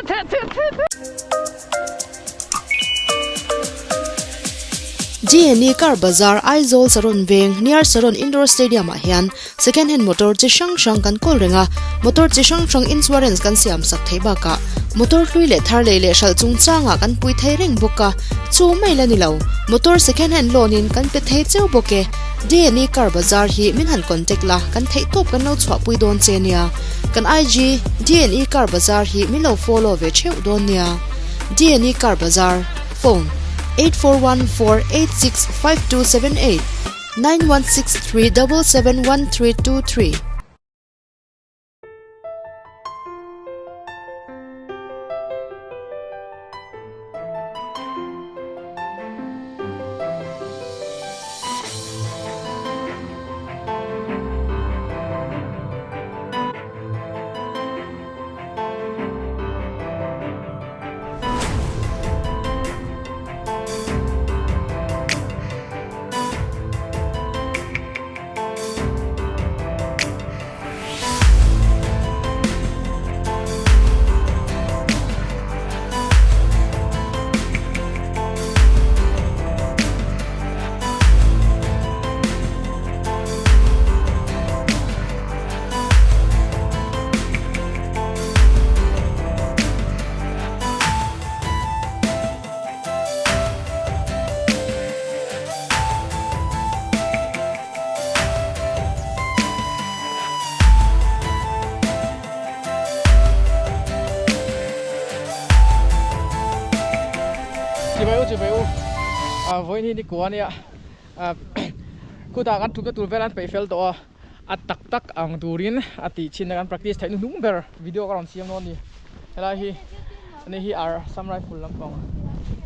the the the the. GNE Car Bazaar Aizawl Saron Veng near Saron Indoor Stadium ah hian second hand motor chi hrang hrang kan kawl reng a, motor chi hrang hrang insurance kan siam sak theih bakah motor hlui leh thar lei leh hralh chungchangah kan pui thei reng bawk a, chu mai la ni lo, motor second hand loan in kan pe thei cheu bawk e. DNE Car Bazaar hi min han contact la, kan theihtawp kan lo chhuahpui dawn che nia. Kan IG DNE Car Bazaar hi min lo follow ve theuh dawn nia. DNE Car Bazaar, Phone, 8414865278, 9163771323. Chibai u chibai u a vawiin hi ni kua ania a khutah kan thutna tur vel an peih fel tawh a a tak tak ang turin a tih chhin a kan practice theih hnuhnung ber video ka rawn siam dawn a ni helai hi ani hi ar assam rifle lampang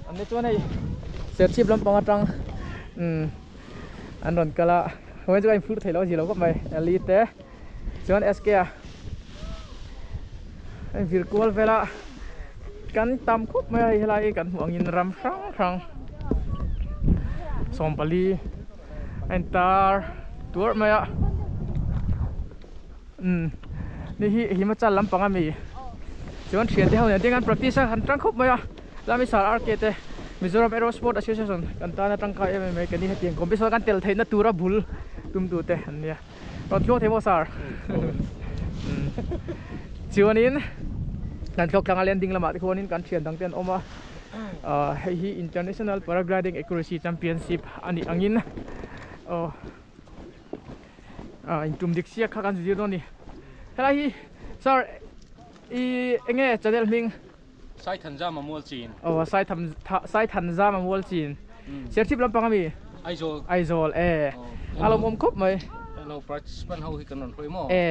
an ni chuan hei serchhip lampang atang umm an rawn kal a vawiin chu ka infur theih loh a zia lo khawp mai ali te chuan SK a a invir kual vel a kan tam khawp mai a hei helai hi kan hmuh angin ram hrang hrang sawmpali a intar tuarh mai a umm ni hi himachal lampang ami chuan thiante ho nen te hian practice a han tang khawp mai a lami sar RK te Mizoram Aero Sport Association kan tana tangkai em em mai ka ni hetiang competition kan tel theihna tura bul tum tu te an nia rawn thlawk thei maw sar umm chuanin kan thlawk tlanga landing lamah te khuanin kan thian dang te an awm a ah hei hi International Paragliding Accuracy Championship anih angin aw. Ah in tum dik chiah kha kan zir dawn a ni helai hi sir i enge channel hming Saithanzama mual chin aw Saitham Saithanzama mual chin Serchhip lampang ami Aizawl Aizawl e a lawmawm khawp mai hello participant ho hi kan rawn hruai maw e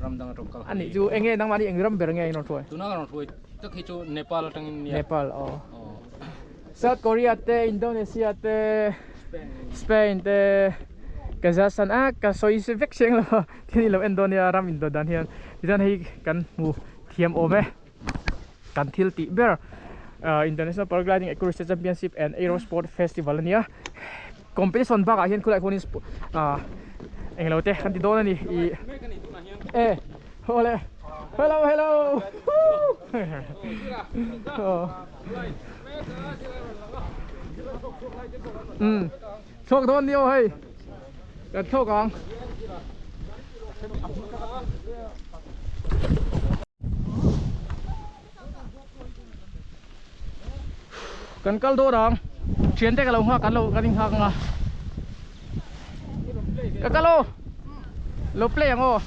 ram dang atang kal ani chu enge nangmahni eng ram ber nge in rawn hruai tuna kan rawn hruai tak hi chu Nepal atangin nia Nepal aw South Korea te Indonesia te Spain te Kazakhstan a ka sawi vek chiang lo a thil hi lo en dawn nia ram indawt dan hian tichuan hei kan hmu thiam awm e kan thil tih ber ah International Paragliding Accuracy Championship and Aero Sport Festival ania competition bakah hian khulai khuanin ah englo te kan ti dawn a ni ih e awle hello hello aw. Thlawk dawn ni aw hei kan thlawk ang. Kan kal dawn ang thian te ka lo nghak kan lo kan inghak ang a ka kal aw lo play ang aw.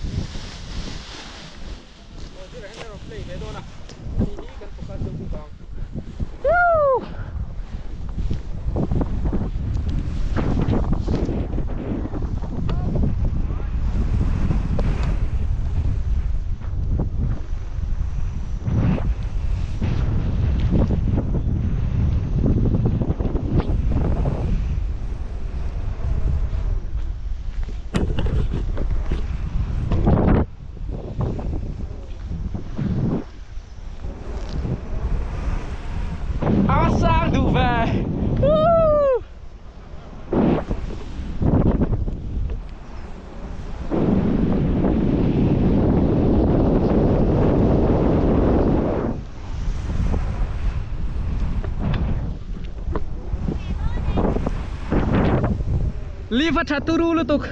Lift a tha turu lutuk.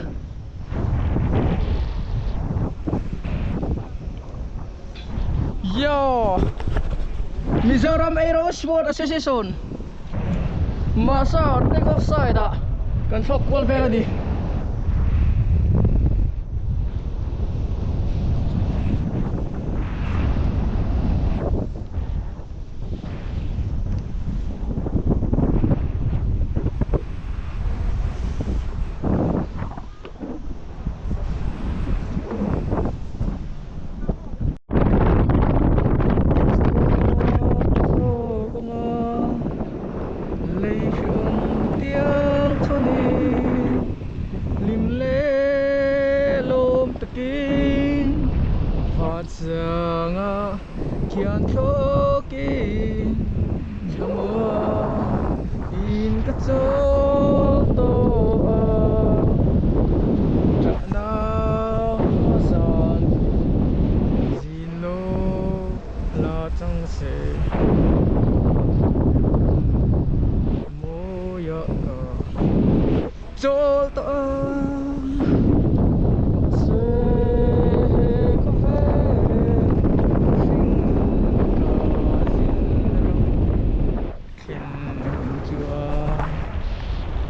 Yo! Mizoram Aero Sport Association Masa take off side ah kan thlawk kual vel a ni. Khian thlawkin thlamuan in ka chawl tawh a, ṭahna zan zin lo la chang se mawiah ka chawl tawh a mahse he khawvel hring ka zin ram thlen hun chuan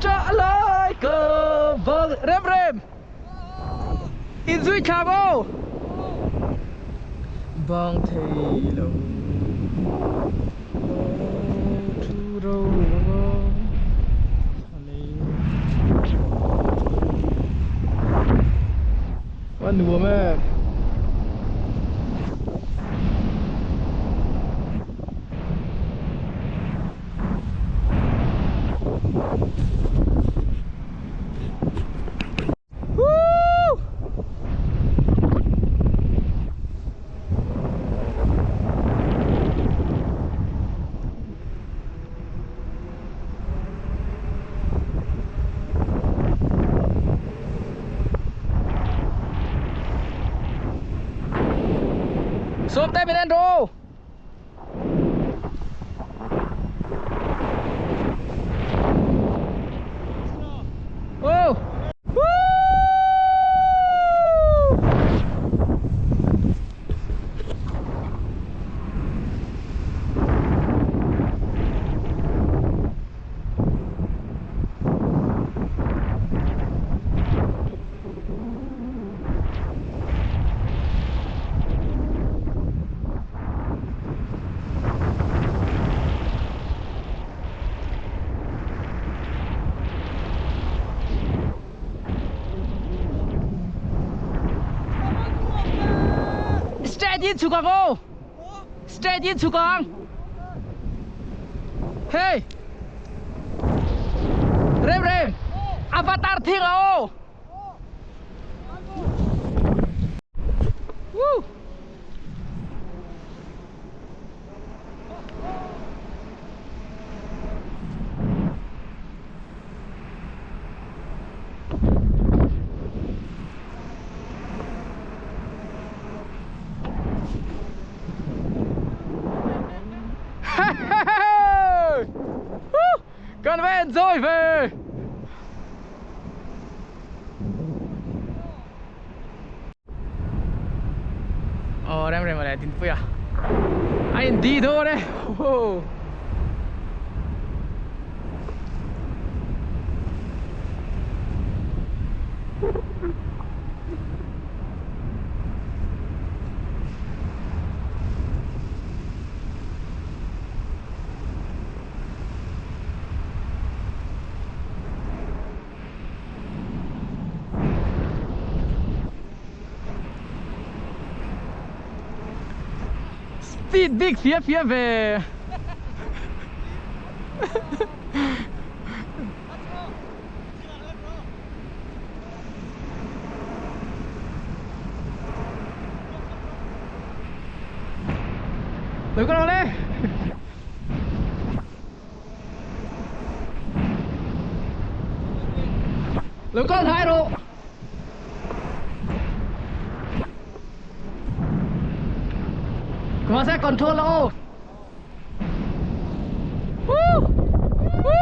chah lai ka vang rem rem inzui thla maw bang thei lo thu ro lo. A nuam e. Woo! Sawm te min en ru. Oh. Woo! Straight in chhuk ang aw Straight in chhuk ang Hey Rem rem Avatar thing a aw Woo Kan va enjoy ve! Aw rem rem a leh Dinpuia a in di dawn e ho. Speed bik fia fia ve. Đừng có đâu đi. Lo kal hnai rawh. Kuma se control la aw. Woo! Woo!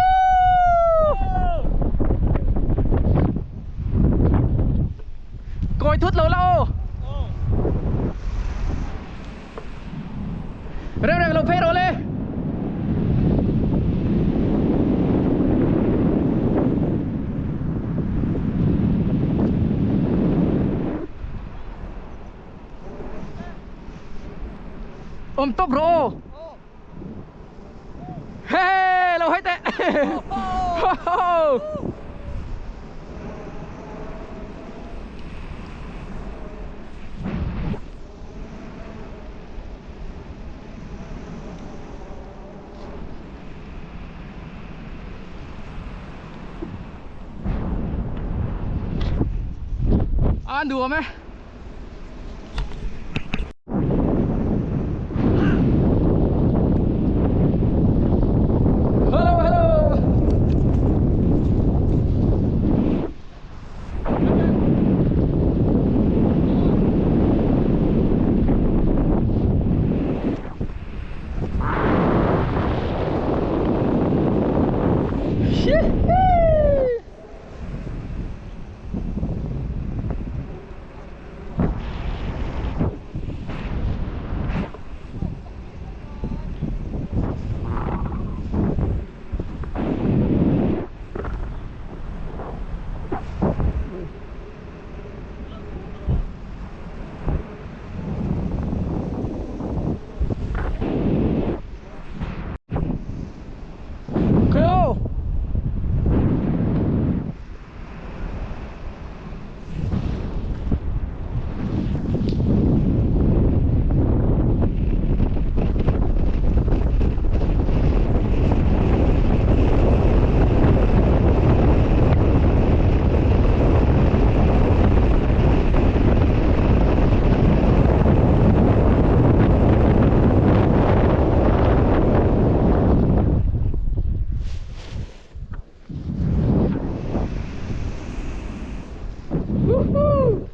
Awm tawp rawh aw. Hey, lo hawi teh. A nuam e. Hello, hello. Hello. Woohoo!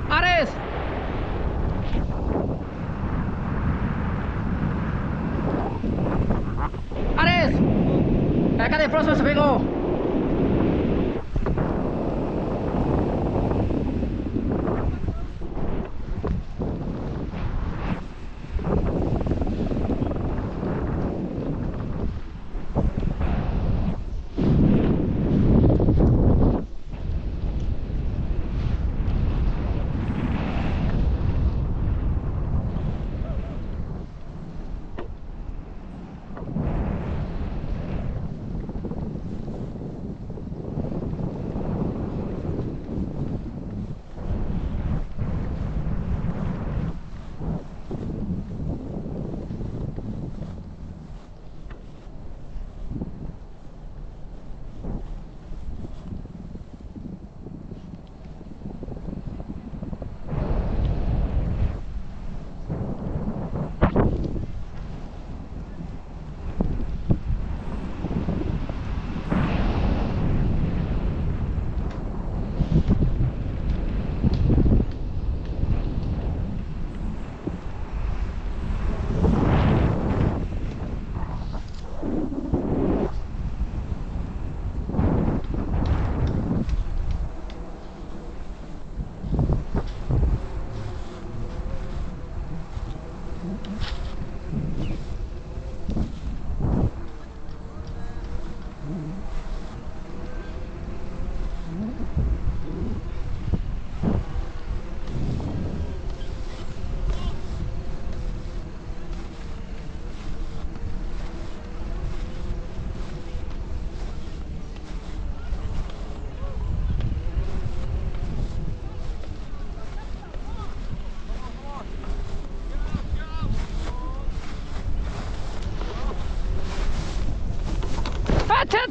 Ares! Ares! Eh, cái này process bingo.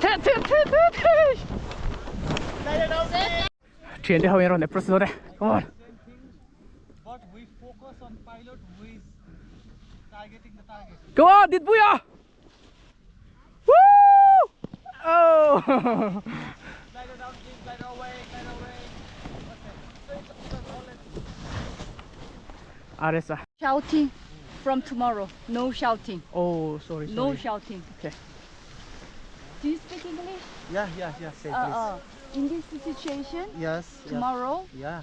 The the the the the Thian te ho in rawn approach dawn e come on. Come on Dinpuia Woo! Oh! Aresa. Shouting from tomorrow. No shouting. Oh, sorry, sorry. No shouting. Okay. Do you speak English? Yeah, yeah, yeah. Say please. In this situation, Yes. yes. tomorrow, Yeah.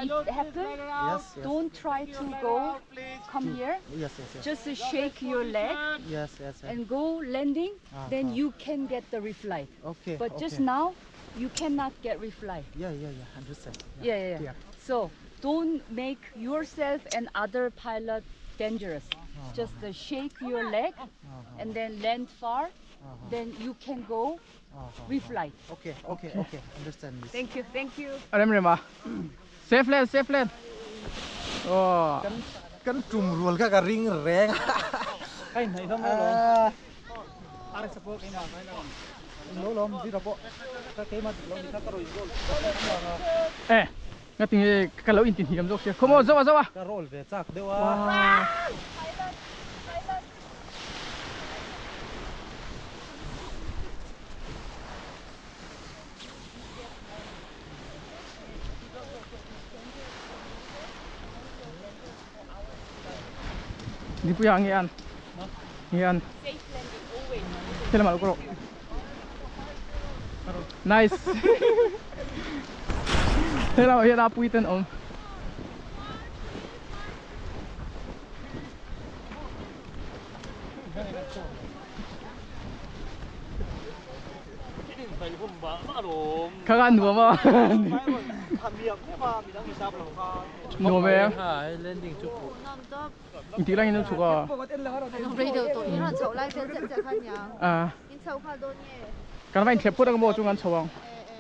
if it happen, Yes. Yes. don't try to go. Come here. Yes. Yes. Yes. Just shake your leg Yes. Yes. yes. and go landing. Ah, Then ah. you can get the reflight. Okay. But just okay. now, you cannot get reflight. Yeah, yeah, yeah. Understand. Yeah, yeah, yeah. Yeah. So don't make yourself and other pilot dangerous. Just shake your leg and then land far. Then you can go reflight. Okay. Okay. Okay. Understand this. Thank you. Thank you. A rem rem a. Safe land, safe land. Oh. Kan kan tum rual ka ka ring reng. Kai nei thom lo. Are support in lo lom di rapo. Ka ke ma lo ni ka roi gol. Eh, nga tinge ka lo in tin hiam zawk sia. Come on, zo a zo a. Ka roll ve chak deuh a. Dinpuia nge an. Nge an. Helamah lo ka rawh. Nice. Helamah hian a pui ten awm. Kha kha nuam a. Nuam e. Intih langin an chhuk a. A. Kan va inthlep phut ang maw chung an chho ang.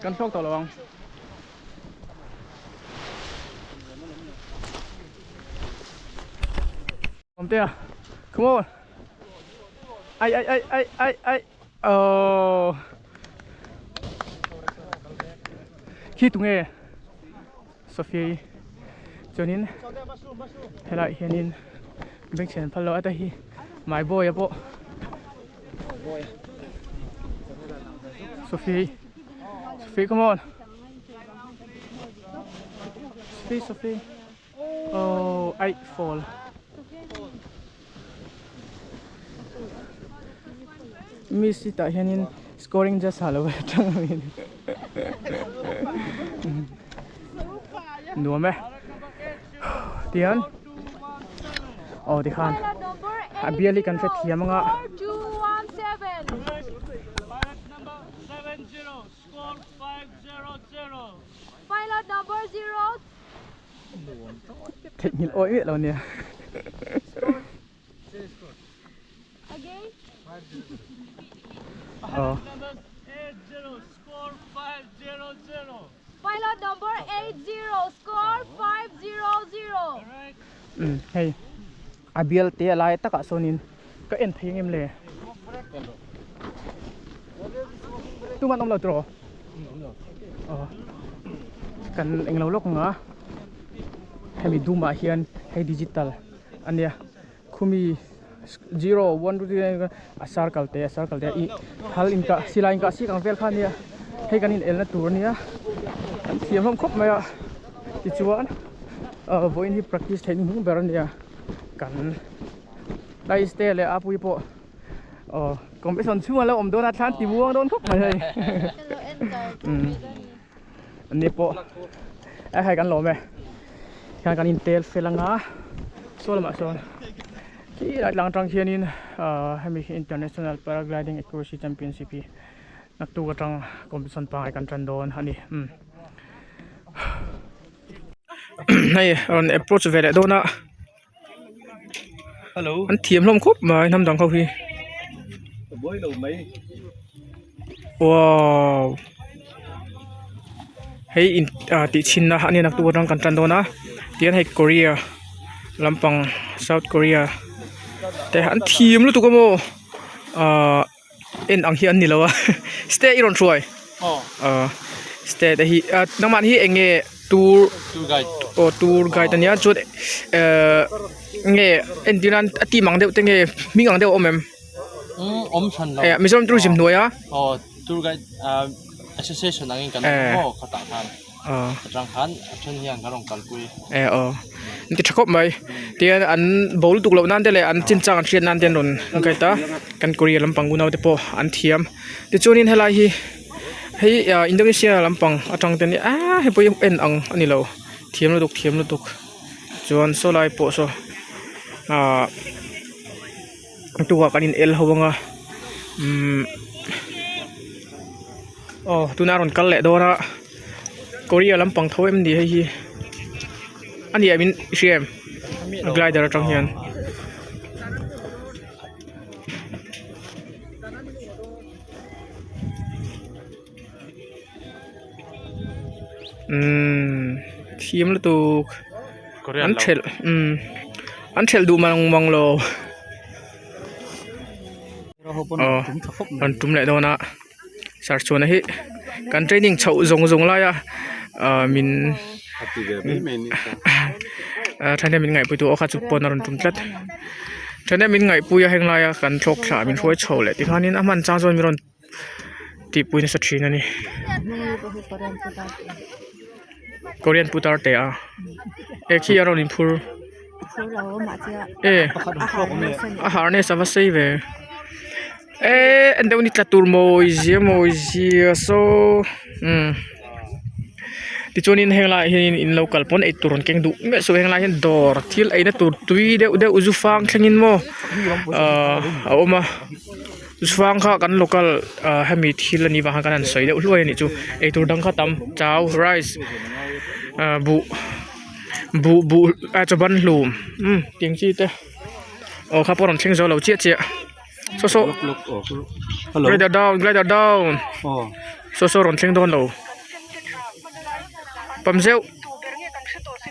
Kan thlawk tawh lo ang. Awmtea come on ai ai ai ai ai ai oh khi tunge Sophia chuanin helaiah hianin bengchhen phal lo ata hi my boy a pawh Sophie Sophie come on Sophie Sophie Oh aih fall Miss hi tah hianin scoring just ha lo atang a ni nuam e tihian aw tikhan a bial hi kan hrethiam anga. Theihnghilh awih miah lo nia. Aw. Umm hei a bial te a lai takah sawnin ka en thei ang em le. Tuman awm lo tiraw? Aw kan englo lawk ang a hemi dumah hian hei digital a nia khumi zero one two three a circle te a circle te ih thal inkah silai inkah sik ang vel kha a nia hei kan in elna tur a nia an thiam hlawm khawp mai a tichuan ah vawiin hi practice theih hnuhnung ber a nia kan Rice te leh a pui pawh aw competition chhung a lo awm dawn a thlan ti muang dawn khawp mai hei an ni pawh a hei kan lawm e hian kan in tel fel anga saw lamah sawn khi lai tlang atang hianin ah hemi hi international paragliding accuracy championship hi naktuk atang competition pangngai kan tan dawn a ni umm hei a rawn approach ve leh dawn a. An thiam hlawm khawp mai hnam dang ho hi wow hei in ah tih chhin na ania naktuk atang kan tan dawn a tihian hei korea lampang south korea te an thiam lutuk a maw ah. en ang hi an ni lo a stay i rawn hruai aw stay te hi ah nangmah hi eng nge tour aw tour guide ania chuan ehh nge entir nan a team ang deuh te nge hming ang deuh a awm em eh Mizoram tourism hnuai a tour guide association angin kan awm maw khatah khan. Atang khan a then hian kan rawn kalpui. E aw an ti tha khawp mai tihian an bo lutuk loh nan te leh an chinchang an hriat nan te an rawn guide a kan Korea lampang unau te pawh an thiam tichuanin helai hi hei ah Indonesia lampang atang te nia ah hei pawh hi en ang a ni lo thiam lutuk thiam lutuk chuan saw lai pawh saw ah tukah kan in el ho anga umm aw tuna a rawn kal leh dawn a Korea lampang tho em ni hei hi a ni em in i hria em a glider atang hian. Umm thim lutuk an thelh umm an thelh duh mang mang lo aw an tum leh dawn a sarchhuana hi kan training chhoh zawng zawng lai a ah min thahnem min ngaihpui tu aw kha chu pawn a rawn tum tlat thahnem min ngaihpui a heng laia kan thlawk thla min hruai chho leh tikhanin a hman chang chuan min rawn tihpui nasa thin a ni Korean putar te a he khi a rawn inphur e a harness a va sei ve e en deuh ni tla tur mawi zia mawi zia saw umm tichuanin heng laiah hianin in lo kal pawn eitur an keng duh miah suh heng laiah hian dawr thil eina tur tui deuh deuh zu fang thlengin maw ahh a awm a. Chuang kha kan local ah hemi thil anih vang khan kan han sawi deuh hluai anih chu eitur dang kha tam chau rice ah buh buh buh ah chaw ban hlum umm tiang chi te aw kha pawh a rawn thleng zo lo chiah chiah saw saw glider down glider down saw saw a rawn thleng dawn lo pam zeuh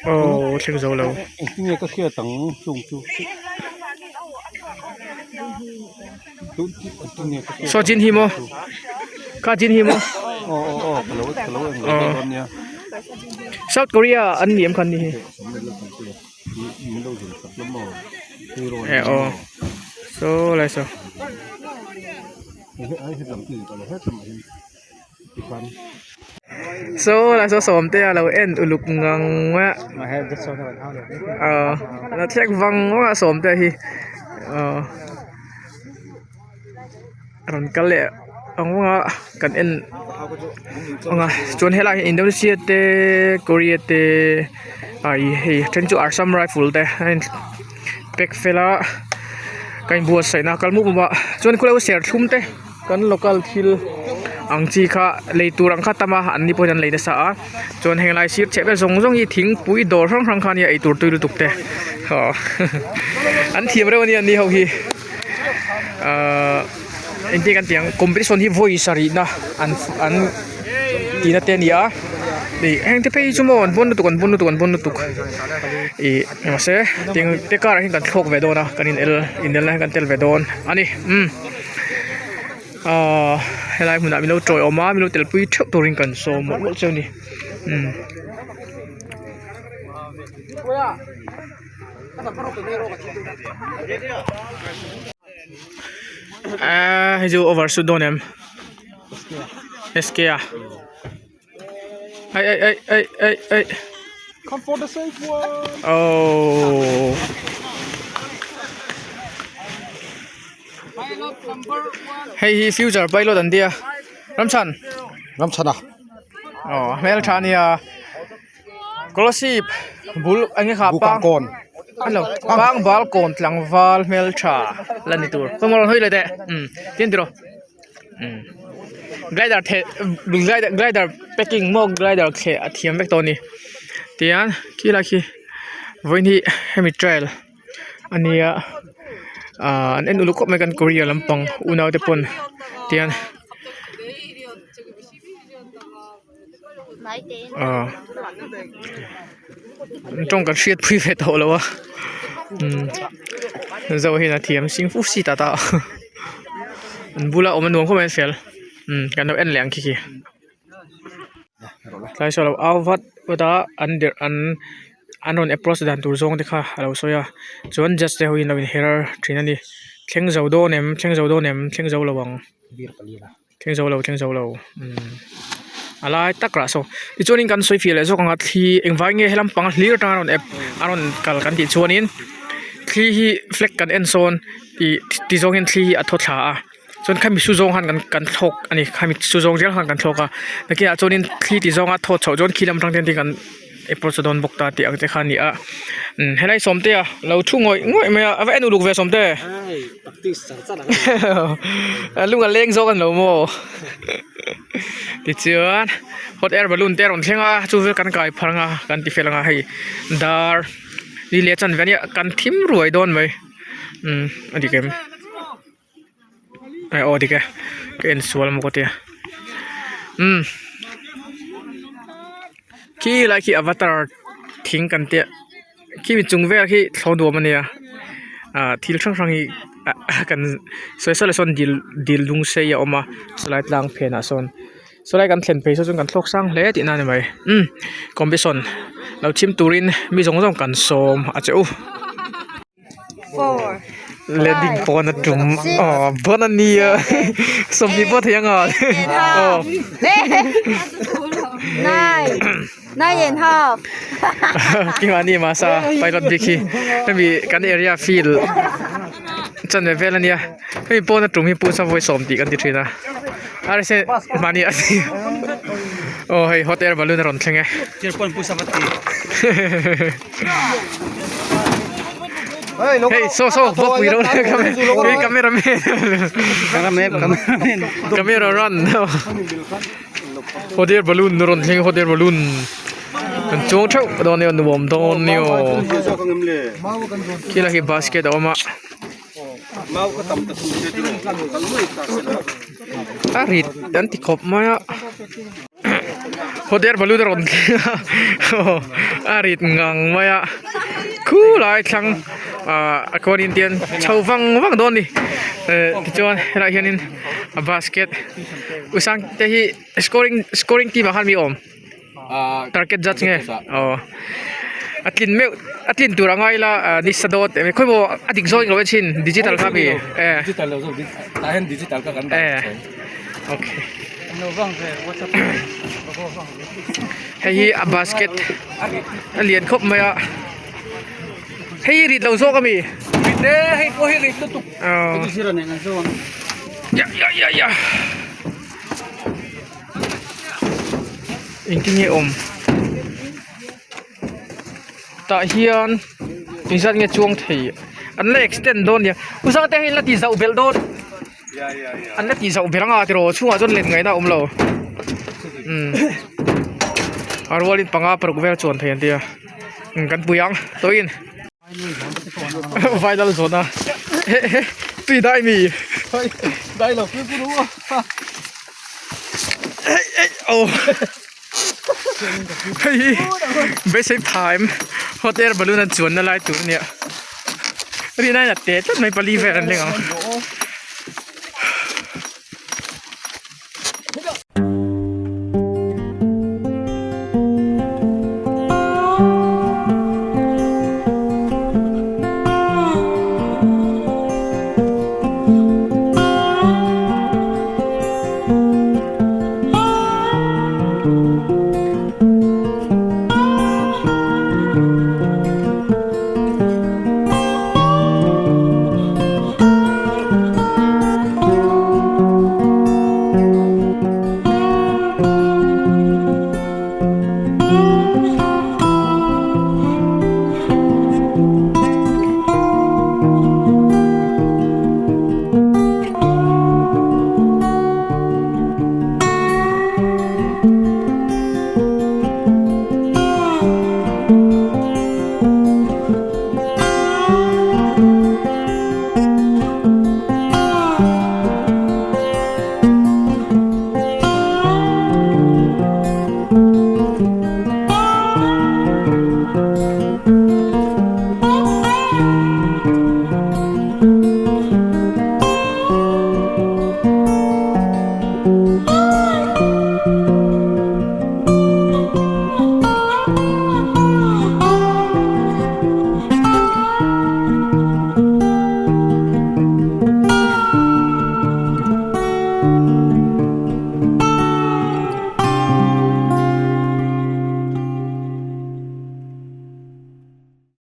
aw thleng zo lo. Saw chin hi maw kha chin hi maw South Korea an ni em khan ni hi e aw saw lai saw. Saw lai saw sawmte a lo en uluk ngang mai a aw a thlek vang vang a sawmte hi aw a rawn kal leh ang vang a kan en ang a chuan helaiah hian Indonesia te Korea te ah ih hei then chu Assam rifle te a in pack fel a ka inbuatsaih na a kal mup mup a chuan khulai serthlum te. Kan local thil ang chi kha lei tur ang kha tam a an ni pawhin an lei nasa a chuan heng lai sir chheh vel zawng zawng hi thingpui dawr hrang hrang kha ania eitur tui lutuk te aw an thiam reuh ania an ni ho hi ahh engtin kan tih ang competition hi vawi sarihna an an tihna te a ni a ih heng te phei hi chu maw an bawn lutuk an bawn lutuk an bawn lutuk ih mahse tiang te karah hian kan thlawk ve dawn a kan in el inelna hian kan tel ve dawn a ni umm. Ahh helai hmunah milo tawiawm a milo telpui theuh turin kan sawm mawlh mawlh che a ni umm. Ahh hei chu over shoot dawn em S K a ai ai ai ai ai ai oh. Hei hi future pilot an tia Ramchhan Ramchhana aw hmel tha ania Kolasib bul eng nge kha pang hello pang bal kawn tlangval hmel tha la ni tur khaw maw rawn hawi leh teh umm tin tiraw umm glider the glider glider packing maw glider thleh a thiam vek tawh a ni tihian khilai khi vawiin hi hemi trail. Ania ah an en uluk khawp mai kan korea lampang unau te pawn tian ah an tawng kan hriat pui ve tawh lo a umm zo hian a thiam sing fu si ta ta. An bula awm a nuam khawp mai an fel umm kan lo en leh ang khi khi. Tlai saw lo au vat vat a an der an an rawn approach dan tur zawng te kha a lo sawi a chuan judge te ho in lo in her thin a ni thleng zo dawn em thleng zo dawn em thleng zo lo ang thleng zo lo thleng zo lo umm a lai tak rah saw tichuanin kan sawi fiah leh zawk ang a thli engvai nge helam pang hlir atanga rawn ep a rawn kal kan tih chuanin thli hi flag kan en sawn ih ti zawng hian thli hi a thaw thla a. Chuan khami su zawng khan kan kan thlawk a ni khami su zawng zel khan kan thlawk a nakinah chuanin thli ti zawnga thawt chhoh chuan khi lam atang te kan approach a dawn bawk ta tih ang te kha a ni a umm helai sawmtea lo thu ngawih ngawih mai a a va en uluk ve sawmte a lung a leng zawk a ni lo maw tichuan hot air balloon te a rawn thleng a chu vel kan kai phar ang a kan ti fel ang a hei dar ni leh chanve a nia kan thim ruai dawn mai umm a dik em. Aw dik e ka en sual maw ka tia umm khi lai khi avatar thing kan tia khimi chung vel khi thlawh nuam a nia ah thil hrang hrang hi ah kan sawi sawi sawn dil dil lung sei a awm a sawlai tlang phenah sawn sawlai kan thlen phei saw chuan kan thlawk sang hle tihna a ni mai umm competition lo chhim turin mi zawng zawng kan sawm a che u. Landing pawn a tum aw bawn a nia sawmhnih pawh thei anga aw keimahni masa pilot bik hi hemi kan area field chanve vel a nia hemi pawn a tum hi pu savoy sawm tih kan ti thin a rsa mahni a aw hei hot air balloon a rawn thleng e. Hey, so so, bawk pui ro le hey cameraman. Cameraman, camera run. Hot air balloon ron thleng hot air balloon. Kan chuang theuh dawn nia nuam dawn nia. Khila hi basket a awm a. A rit an ti khawp mai a. Hot air balloon a rawn thleng a aw a rit ngang mai a khulai thlang ah a kawnin te hian chho vang vang dawn a ni eh tichuan helaiah hianin a basket usang te hi scoring scoring team ah khan mi awm target judge nge aw a tlin meuh a tlin tur a ngai la ah ni sa dawt khawi maw a dik zawk englo chin digital kha mi eh eh okay. Hei hi a basket a lian khawp mai a hei hi rit lo zawk ami Rit e hei pawh hi rit lutuk ya ya ya ya engtin nge awm tah hian engzat nge chuang thei an la extend dawn nia u zate hi an la tih zauh belh dawn. An la tih zauh ber anga tiraw chhungah chuan let ngaihna a awm lo umm a rualin panga paruk vel chuan thei an tia umm kan pui ang tawhin vai lal zawhna he tui dai mi dai lo pui pui a hei hei aw hei hi beisei thaim hot air balloon an chuanna lai tur a nia rinai a te tlat mai pali vel an leng ang.